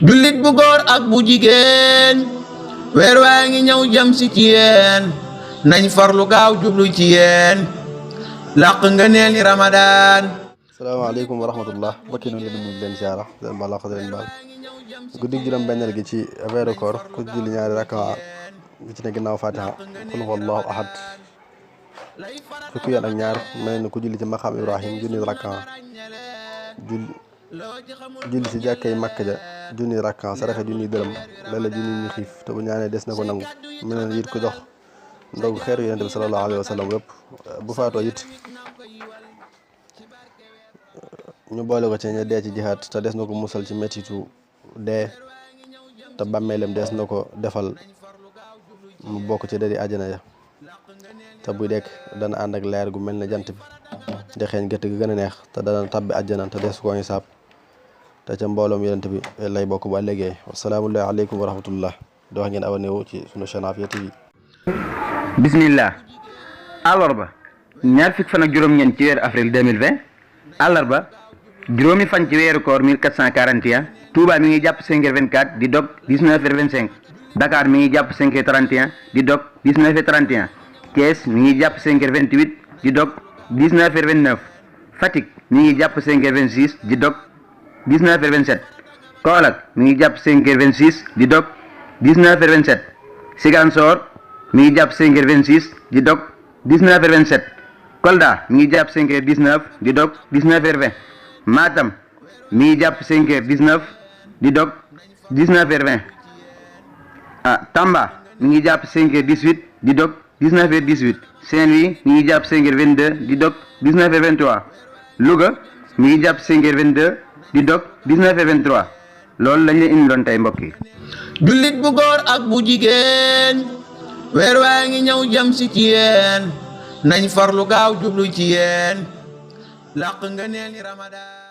jullit bu góor ak bu jigéen weer waa ngi ñëw jëm si ci yéen nañ farlu gaaw jublu ci yéen làq nga neel ni Ramadan. salaamaaleykum wa rahmatullah mbokki nu leen ziara leen baal wax leen baal guddi juróom benneel gi ci weeru koor ku julli ñaari rakka gi ci ne ginnaaw fatiha qul huwallahu ahad fukki yoon ak ñaar mel ni ku julli ci maqaam Ibrahim junni rakka julli ci jàkkay Makka ja junni rakka saraxe junni dërëm lala junni ñu xiif te bu ñaanee des na ko nangu mel na it ko jox ndogu xeeru yonent bi sallallahu alayhi wa sallam yëpp bu faatoo it ñu boole ko ci ña dee ci jihaat te des na ko musal ci mettitu dee te bàmmeelem des na ko defal mu bokk ci dari àjjana ya te buy dekk dana ànd ak leer gu mel ne jant bi di xeeñ gëtt gi gën a neex te dana tabbi àjjana te des ko hisaab te ca mbooloom yonent bi lay bokk ba léegi. wasalaamu aleykum wa rahmatullah di wax ngeen abonné wu ci sunu chaîne Afia TV. bismillah àllarba ñaar fukki fan ak juróom-ñeent ci weeru avril 2020 àllarba juróomi fan ci weeru koor 1441 Touba mi ngi jàpp 5h24 di dog 19h25 Dakar mi ngi jàpp 5h31 di dog 19h31 Thiès mi ngi jàpp 5h28 di dog 19h29 Fatick mi ngi jàpp 5h26 di dog 19h27 Kaolack mi ngi jàpp 5h26 di dog 19h27 Ziguinchor mi ngi jàpp 5h26 di dog 19h27 Kolda mi ngi jàpp 5h19 di dog 19h20 Matam mi ngi jàpp 5h19 di dog 19h20 Tamba mi ngi jàpp 5h18 di dog 19h18 Saint-Louis mi ngi jàpp 5h22 di dog 19h23 Louga mi ngi jàpp 5h22 di dog 19h23 loolu lañ leen indi doon tey mbokk yi. jullit bu góor ak bu jigéen weer waa ngi ñëw jëm si ci yéen nañ farlu gaaw jublu ci yéen làq nga neel ni Ramadan.